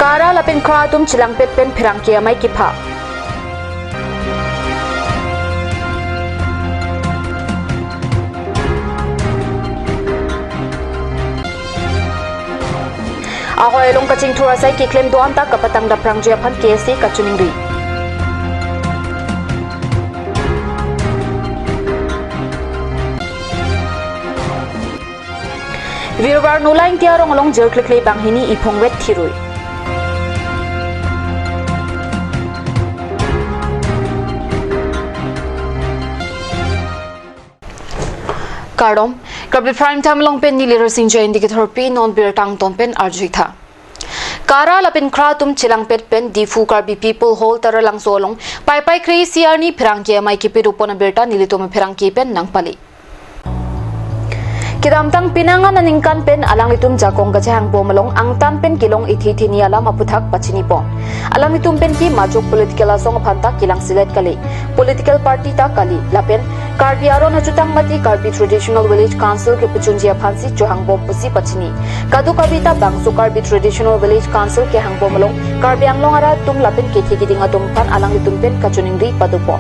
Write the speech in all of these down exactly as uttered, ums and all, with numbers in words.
Kara lapen khra atum chelangpet pen pherangke amei kepha. Ahoi along kachingthur asai keklem do-an ta kapatang dapprangji aphan K S A kachiningri. Virvar Nola Ingti arong along jirklikle banghini iphongvet thirui. Kardom, Karbi Prime Time along pen neli Rasing Jain dikit horpi non birta angton pen arjuitha. Kara lapen khra atum chelangpet pen Diphu Karbi People Hall Taralangso along Paipai kre-isi arni pherangke amei kepi dopon abirta nelitum pherangke pen nangpali. Kedamtang penang an aningkan pen alanglitum jakong kachehang bom along angtan pen kelong ethe theni alam aphuthak pachini pon. Alanglitum pen ke majok political asong aphan ta kelang selet kali, political party ta kali, lapen Karbi aron ajutang mate Karbi Traditional Village Council kepachunji aphansi chohang bom pusi pachini. Kadokave ta bangso Karbi Traditional Village Council kehang bom along Karbi Anglong arat atum lapen kethe keding atum aphan alanglitum pen kachiningri padopon.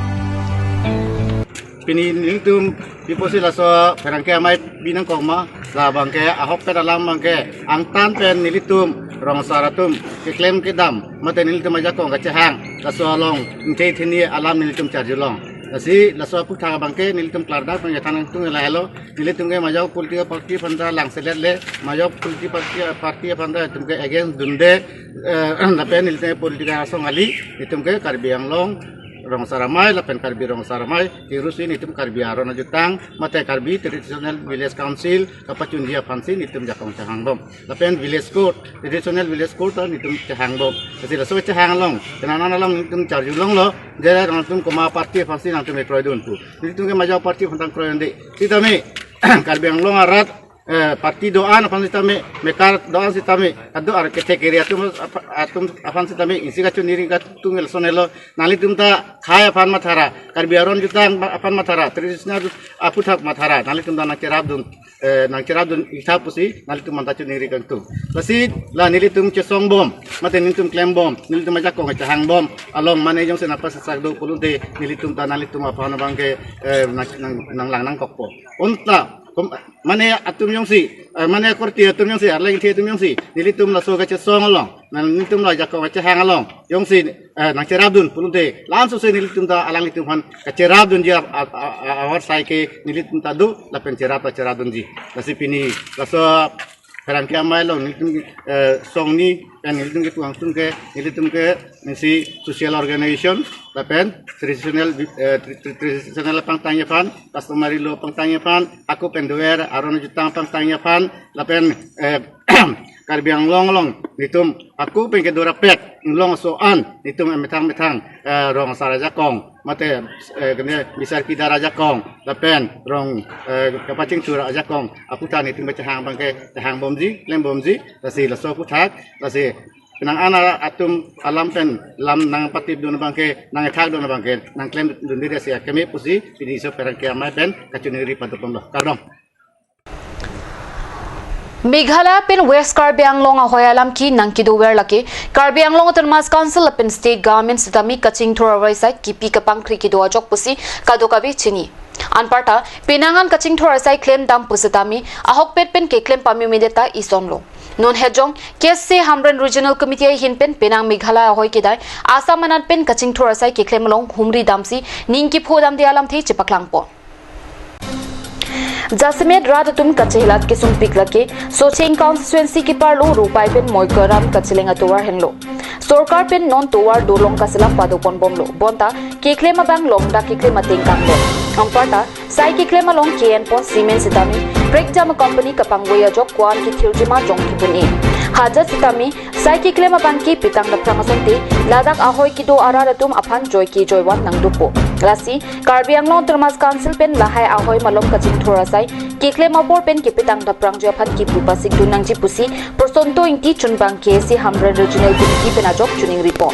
Pini nelitum piposi laso pherangke amei binong kong ma, la abangke ahok pen alam abangke angtan pen nelitum rong asar atum keklem kedam mate nelitum ajakong kachehang laso along ingthei theni alam nelitum charjulong. Lasi laso aphuthak abangke nelitum klardak pen kethan nangtung lahelo, nelitum ke majok political party aphan ta lang selet le, majok political party, party aphan ta itum ke against dunde, eh, lapen nelitum political asong kali, itum ke Karbi Anglong rong asar amei lapen Karbi rong asar amei, tirus ini itum Karbi aron ajutang mate Karbi Traditional Village Council kapachunji aphansi nelitum jakong chehang bom. Lapen village court, traditional village court ta nelitum chehang bom. Lasi laso chehang along, penang an alam nelitum charjulonglo, jera nangtum komat party aphansi nangtum ekroi dun pu. Nelitum ke majok party aphan ta kroidunde. Sitame Karbi Anglong arat, eh, party do-an aphan sitame, mekar do-an sitame, ado ar kethe kere atum ap-, atum aphan sitame isi kachiningri kangtung lason helo, nanglitum ta khei aphan mathara, Karbi aron jutang aphan mathara, traditional aphuthak mathara, nanglitum ta nangcherap dun, eh, nangcherap dun itha pusi nanglitum aphan ta chiningri kangtung. Lasi la nelitum chesong bom mate nelitum klem bom, nelitum ajakong chehang bom along mane jongsi nangpasak do pulote nelitum ta nanglitum aphan abangke, eh, nang, nang, nanglang nangkokpo. Bonta, kom-, mane atum jongsi, eh, mane korte atum jongsi, arleng the atum jongsi nelitum laso kachesong along, nelitum la ajakong kachehang along jongsi, eh, nangcherap dun pulote, lam sose nelitum ta alanglitum aphan kacherap dunji a-, a-, a-, a-, awar sai ke nelitum ta do, lapen cherap ta cherap dunji. Lasi pini laso pherangke amei along nelitum, eh, song ni pen nelitum kepu angtung ke, nelitum ke isi social organization lapen traditional, eh, tra-, tra-, traditional pangtangji aphan, customary law pangtangji aphan, ako pen dover aron ajutang pangtangji aphan, lapen, eh, Karbi Anglong along nelitum ako pen kedo rapet inglong aso an nelitum methang methang, eh, rong asar ajakong mate, eh, kene bisar kidar ajakong lapen rong, eh, kapachingthur ajakong aphuthak nelitum chehang abangke chehang bomji, klem bomji, lasi laso aphuthak, lasi penang an atum alam pen lam nangpatip dun abangke, nangkethak dun abangke nangklem dunde, lasi akeme pusi pini laso pherangke amei pen kachiningri padopon lo. Kardom. Meghalaya pen West Karbi Anglong ahoi alam ke nangkedover lake Karbi Anglong Autonomous Council lapen State Government sitame kachingthur arai sai kepi kapangri kedo ajok pusi kadokave chini. Anparta penang an kachingthur asai klem dam pusitame ahokpet pen keklem pame medet ta isonlo. Non hejong K S A Hamren Regional Committee ahin pen penang Meghalaya ahoi kedai Assam anat pen kachingthur asai keklem along humri damsi ning kepho damde alamthe chepaklangpo. Jasemet rat atum kachehelat kesungpik lake Socheng constituency keparlo Rupai pen Moikaram kacheleng atovar henlo. Sorkar pen non tovar dolong kaselam padopon bomlo. Bonta keklem abang longdak keklem ateng kanglo. Anparta sai keklem along ke-enpon cement sitame prekjam company kapangvoi ajok ko-an kethirjima jong kipun-e. Haja sitame sai keklem abang kepetang dapprang asonte ladak ahoi kedo arat atum aphan joike joivan nangdopo. Lasi Karbi Anglong Autonomous Council pen lahai ahoi malom kachingthur asai keklem apor pen kepetang dapprangji aphan kipu pasik dun nangji pusi Prosonto Ingti chunbang K S A Hamren Regional Committee pen ajok chiningripo.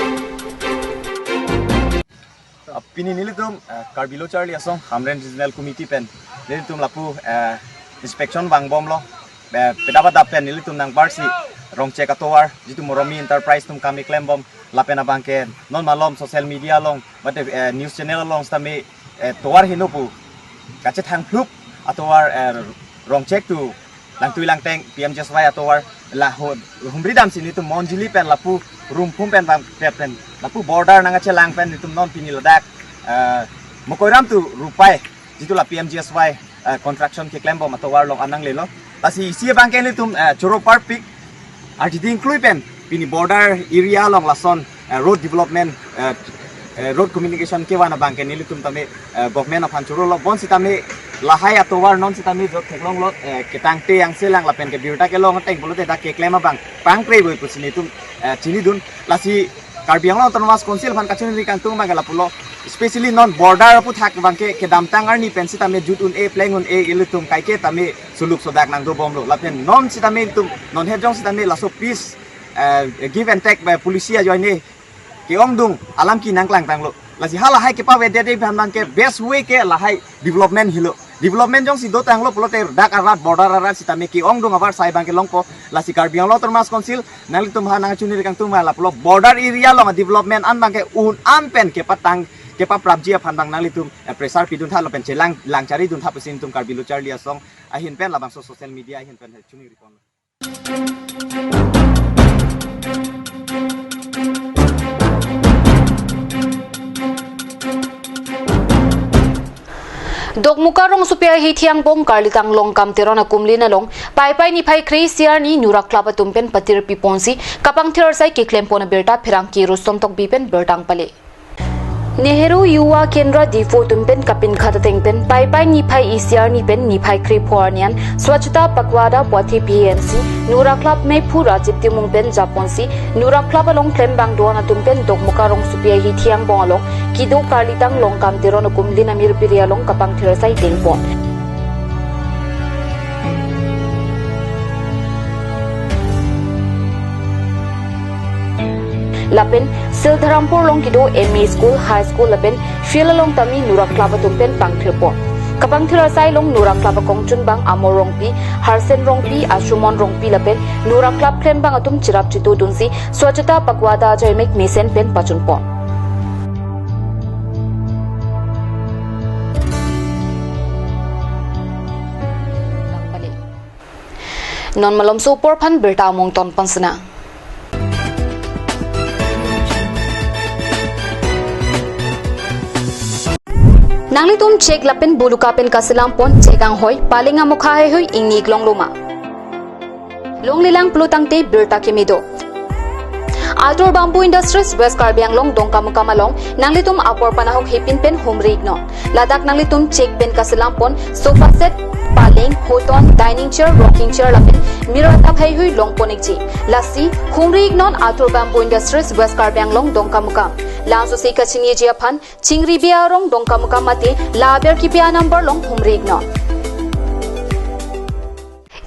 Ah, pini nelitum, ah, Karbi Lo Charli Asong Hamren Regional Committee pen nelitum lapu, ah, inspection vangbomlo. Eh, pedap adap pen nelitum nangparsi Rongchek atovar, jitu Moromi Enterprise atum kam keklem bom, lapen abangke non malom social media along, mate, eh, news channel along sitame, eh, tovar heno pu kachethang phlup atovar, eh, Rongchek to Langtui Langteng P M G S Y atovar la ho-, humri damsi nelitum Monjili pen lapu Rumphum pen bang pet pen lapu border nangkachelang pen nelitum non pini ladak, eh, Mokoiram to Rupai, jitu la P M G S Y, eh, construction keklem bom atovar along an nanglelo. Lasi isi abangke nelitum, eh, choro parpik arjiding klui pen pini border area along lason, eh, road development, eh, eh, road communication kevan abangke nelitum tame, eh, government aphan chorolo bonsitame lahai atovar non sitame jot theklonglo, eh, ketangte angselang lapen ke birta kelong ateng pulote dak keklem abang pangkre boi pusi nelitum, eh, chinidun. Lasi Karbi Anglong Autonomous Council aphan kachiningri kangtung abangke lapulo, especially non border aputhak abangke kedamtang arni pen sitame jut un-e pleng un-e ilitum kaike tame suluk sodak nangdo bomlo. Lapen non sitame ilitum non hejong sitame laso peace, eh, give and take, eh, policy ajoine ke-ongdung alam ke nangklangtanglo. Lasi halahai kepavedetde aphan abangke best way ke lahai development helo. Development jongsi dotanglo pulote dak arat border arat sitame ke-ongdung avarsai abangke longpo. Lasi Karbi Anglong Autonomous Council nanglitum aphan nangchiningri kangtung abang lapulo, border area along development an abangke un-an pen kepatang kepaprapji aphan abang nanglitum, eh, pressure piduntha lapen chelang langchariduntha pusi nelitum Karbi Lo Charli Asong ahin pen labangso social media ahin pen chiningri pon. Dokmoka rongsopi ahithi angbong Karlitang Longkam Teron akumlin along Paipai niphai kre-isi arni Nura Club atum pen patirpi ponsi kapangthir asai keklem pon abirta pherangke Rustom Tokbi pen birta nangpale. Nehru Yuva Kendra Diphu atum pen kapinkhat ateng pen Paipai niphai isi arni pen niphai krepho arni an Swachhata Pakhwada puathe P N C Nura Club mephu Rajiv Timung pen japonsi Nura Club along klembang do-an atum pen Dokmoka rongsopi ahithi angbong along kedo Karlitang Longkam Teron akumlin amirpiri along kapangthir asai dengpon. Lapen Sildharampur along kedo M E school, high school lapen field along tame Nura Club atum pen pangthirpon. Kapangthir asai along Nura Club akongchunbang Amor Rongpi, Harsen Rongpi, Ashumon Rongpi lapen Nura Club klembang atum cherap chetudunsi Swachhata Pakhwada ajoimek mesen pen pachunpon. Non malomso apor aphan birta among tonpon sena. Nanglitum chek lapen buluka pen kaselam pon chek anghoi, paleng amokha heihui ingni ik longloma. Longlelang pulotangte birta keme do. Atur Bamboo Industries, West Karbi Anglong, Dongkamukam along nanglitum apor panahok hepin pen humri iknon. Ladak nanglitum chek pen kaselam pon sofa set, paleng, hoton, dining chair, rocking chair lapen mirror tap heihui longpon ikji. Lasi humri iknon Atur Bamboo Industries, West Karbi Anglong, Dongkamukam. Langsosi kachiniji aphan Chingribi arong Dongkamukam mate la aber kipi a-number along humri iknon.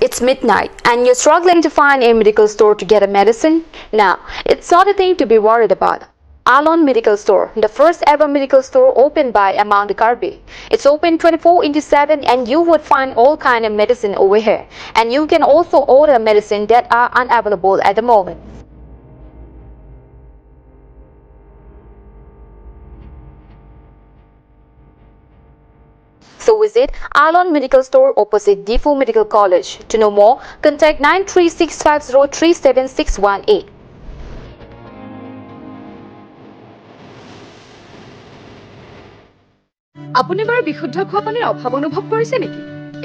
It's midnight and you're struggling to find a medical store to get a medicine? Now, it's not a thing to be worried about. Alon Medical Store, the first ever medical store opened by Amang the Karbi. It's open twenty-four into seven and you would find all kind of medicine over here. And you can also order medicine that are unavailable at the moment. So visit Alon Medical Store opposite Diphu Medical College. To know more, contact nine three six five zero three seven six one eight. আপুনি বাৰু বিশুদ্ধ খোৱা পানীৰ অভাৱ অনুভৱ কৰিছে নেকি?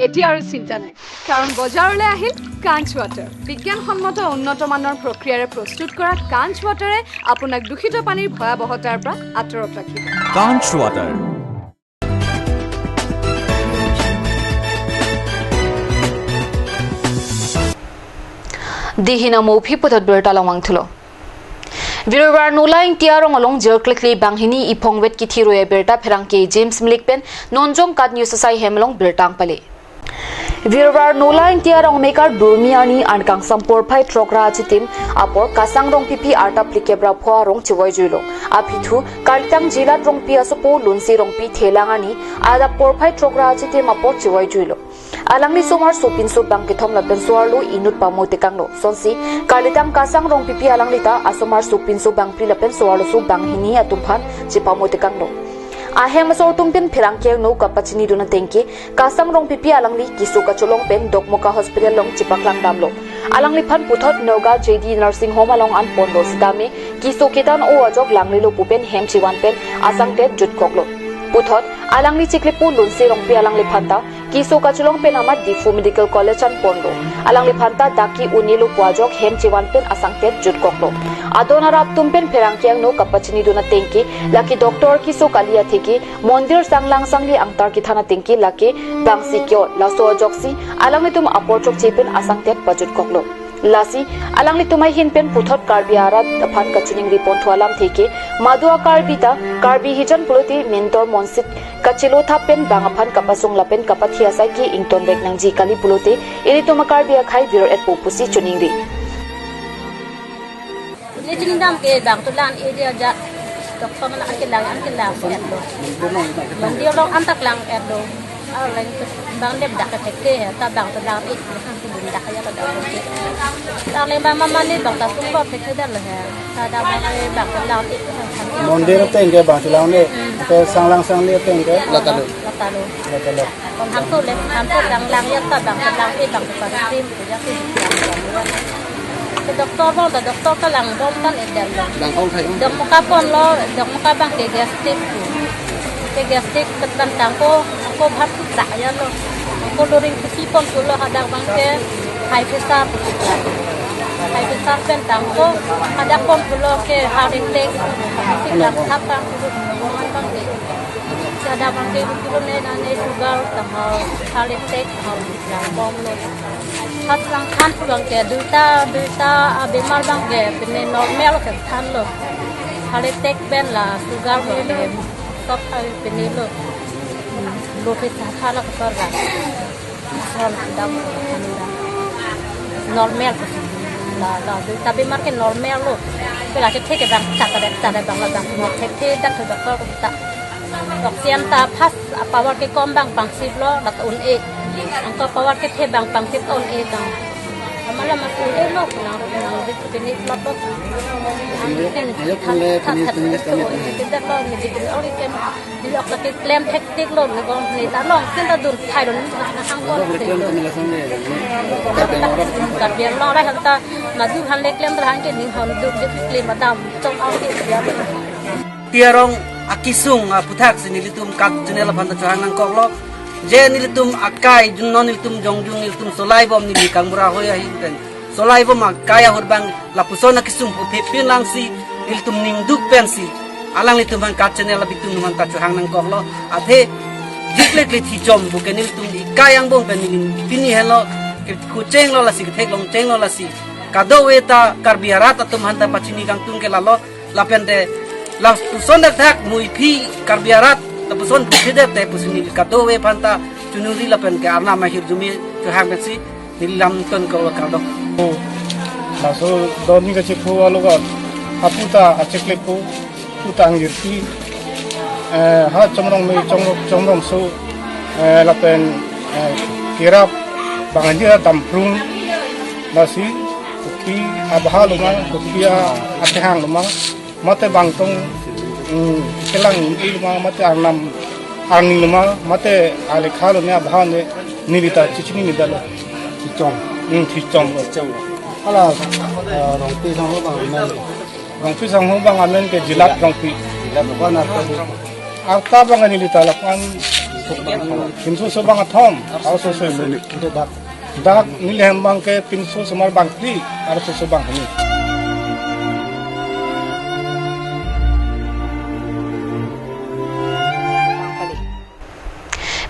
এতিয়া আৰু চিন্তা নাই, কাৰণ বজাৰলৈ আহিল কাঞ্চ ৱাটাৰ। বিজ্ঞানসন্মত উন্নত মানৰ প্ৰক্ৰিয়াৰে প্ৰস্তুত কৰা কাঞ্চ ৱাটাৰে আপোনাক দূষিত পানীৰ ভয়াৱহতাৰ পৰা আঁতৰত ৰাখিব। Kanch Water. Dihina mo phi puthot birta langvang thulo. Virvar Nola Ingti arong along jirklikli banghini iphongvet kithi roya birta pherangke James Mlik pen Nonjong Kat News asai hem along birta nangpale. Virvar Nola Ingti arong mekar Durmi arni an kangsam porphai throk ra achitim apor Kasang Rongpipi arta phlikep ra pho arong chevoi juilo. Aphi thu Karlitang Jilat Rongpi asopo Lunsi Rongpi thelang arni adap porphai throk ra achitim apor chevoi juilo. Alangli osomar sopinso bang kethom lapen so-arlo inut pamo tekanglo. Sonsi, karlitang Kasang Rongpipi alangli ta asomar sopinso bangphli lapen so-arloso banghini atum aphan chepamo tekanglo. Ahem asor atum pen pherangke angno kapachinidun ateng ke, Kasang Rongpipi alangli keso kacholong pen Dokmoka Hospital along chepaklang damlo. Alangliphan puthot Nagaon J D Nursing Home along an ponlo sitame, keso ketan-o ajok langlelo pu pen hem chevan pen asangtet jutkoklo. Puthot, alangli chiklepo Lunse Rongpi alangliphan ta, keso kacholong pen amat Diphu Medical College an ponlo. Alangliphan ta dak ke-un-elo pu ajok hem chevan pen asangtet jutkoklo. Adon arap atum pen pherangke angno kapachinidun ateng ke, lake doctor keso kali atheke, mondir sanglang sangli angtar kethan ateng ke lake bangsi ke-ot, laso ajoksi alanglitum apor chokche pen asangtet pajutkoklo. Lasi, alanglitum ahin pen puthot Karbi arat aphan kachiningri ponthu alamthe ke, madu a-Karbi ta, Karbi hijan pulote mintor monsit kachelo thap pen bang aphan kapasung lapen kapathe asai ke ingtonvek nangji kali pulote, ilitum a-Karbi akhei vir-etpo pusi choningri. Ne chingdam ke bang tolang area ja. Doktor mana an kelang, an kelang etlo. Mondir along an ta lang etlo. Arleng bang dep dak ke ke ta bang tolang ik. Bang dak ya ta dak. Arleng bang mama ni bang ta sung bot ke ke dak le he. Ta dak bang bang tolang ik. Mondir ateng ke bang tolang ne. Ke sanglang sangli ateng ke. Latalo. Latalo. Latalo. Kon hangtu le, hangtu lang lang ya ta bang, lang eh bang pa sim ya si. Ke doktor bang, ta doktor ta lang bom tan eh dan. Bang kong khai. Dokmoka ponlo, Dokmoka bang ke gastric pu. Ke gastric ketan tangko, ako bhat tak ya lo. Ako loring kesi ponpulo hadak bang ke high pressure pu. High pressure pen tangko, hadak ponpulo ke heart attack. Si tak thap tangko bang ke. Hadak bang ke kilo ne na ne sugar ta ho, heart attack ho, lang bomlo. Hat lang than bang ke duita, duita abemar bang ke pine normal ke thanlo. Heart attack pen la sugar bang ke sop ai pinelo. Lo ke tha tha la kosor la. Sol dam anda. Normal ke la la duita bemar ke normal lo. Pela ke thek ke bang chat bang chat bang la bang thek thek dak ke doktor ta. Oxygen ta fast, a power ke kom bang pangsip lo, lat un-e. Angko power kethe bang pangsip un-e tang. Amala mas un-e lo, nang, nang dik pini plot lo. Ang ken, nang dik pini, pini, pini, pini, pini, pini, pini, pini, pini, di ok lagi klem thektik lo, ni gong ni ta long, ken ta dun thai lo, ni ta hang ko. Lo, klem kami langsung ni, ni, Karbi Anglong. Karbi Anglong rai hanta, madu han le klem ta hang ke ning hon dun, di klem adam, tong ang ke dia. Tiarong akesung aputhaksi nelitum KAT channel aphan ta chohang nangkoklo. Je nelitum akai junnon nelitum jongjung nelitum solai bom neli kangbura hoi ahin pen. Solai bom akai ahut bang lapuson akesung pu phepin langsi nelitum ningduk pensi. Alanglitum aphan KAT channel abitum aphan ta chohang nangkoklo. Athe jikle kle thichom pu ke nelitum ikai angbong pen neli pini helo. Ke kucheng lo lasi, ketheklong cheng lo lasi. Kadokave ta Karbi arat atum aphan ta pachini kangtung ke lalo. Lapen te, lapuson dak thak muipi Karbi arat, lapuson puthe dak te pusi neli kadokave aphan ta chunuri lapen ke arnam ahirjume chohang pensi neli lam ton ko kardom. Laso doni kachepho aloka, apu ta acheklepo, pu ta angjirpi, eh, ha chomrong me chomrong, chomrongso, eh, lapen, eh, kerap bang anjira damprung, lasi, kopi abha loma, kopi a-, athehang loma, mate bangtong, mm, kelang i loma, mate arnam arni loma, mate alekha loma abha ne neli ta chichini nidalo. Chichong. Hmm, chichong. Chichong. Hala, eh, Rongpi sangho bang amen. Rongpi sangho bang amen ke Jilat Rongpi. Jilat apa na? Arta bang neli ta lapan. Pinso so bang athom, arso so. Dak neli hem bang ke pinso osomar bangphli, arso so banghini.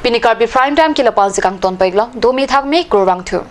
Pini Karbi Prime Time ke lapu-an si kangton pek lo, domi thakmi kurvangthu.